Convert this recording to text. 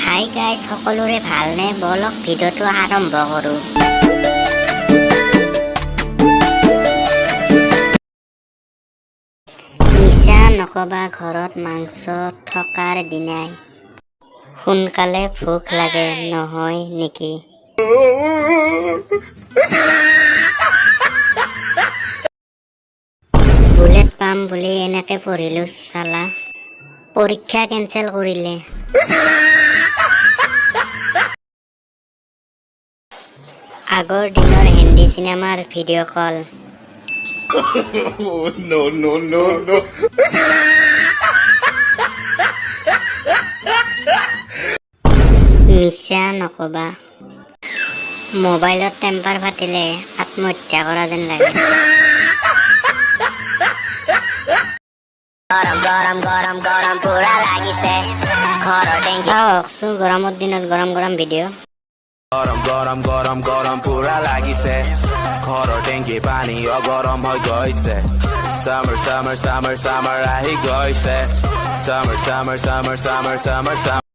Hi guys, সকলোৰে ভালনে? ব'লক, ভিডিঅ'টো আৰম্ভ কৰোঁ। মিছা নকবা, ঘৰত মাংস থকাৰ দিনাই সোনকালে ভোক লাগে, নহয় নেকি? বুলেট পাম বুলি এনেকে পঢ়িলো, চালা পৰীক্ষা কেঞ্চেল কৰিলে। আগৰ দিনৰ হিন্দী চিনেমাৰ ভিডিঅ' কল। No, no, no, no. মিছা নকবা, মোবাইলত টেম্পাৰ ফাটিলে আত্মহত্যা কৰা যেন লাগে। গৰম গৰম গৰম গৰম পুৰা লাগিছে ঘৰৰ টেংকি। চাওকচোন, গৰমৰ দিনত গৰম গৰম ভিডিঅ'। গৰম গৰম গৰম গৰম পুৰা লাগিছে, ঘৰৰ টেংকি পানী গৰম হৈ গৈছে। Summer, summer, summer, summer আহি গৈছে। Summer, summer, summer, summer, summer, summer.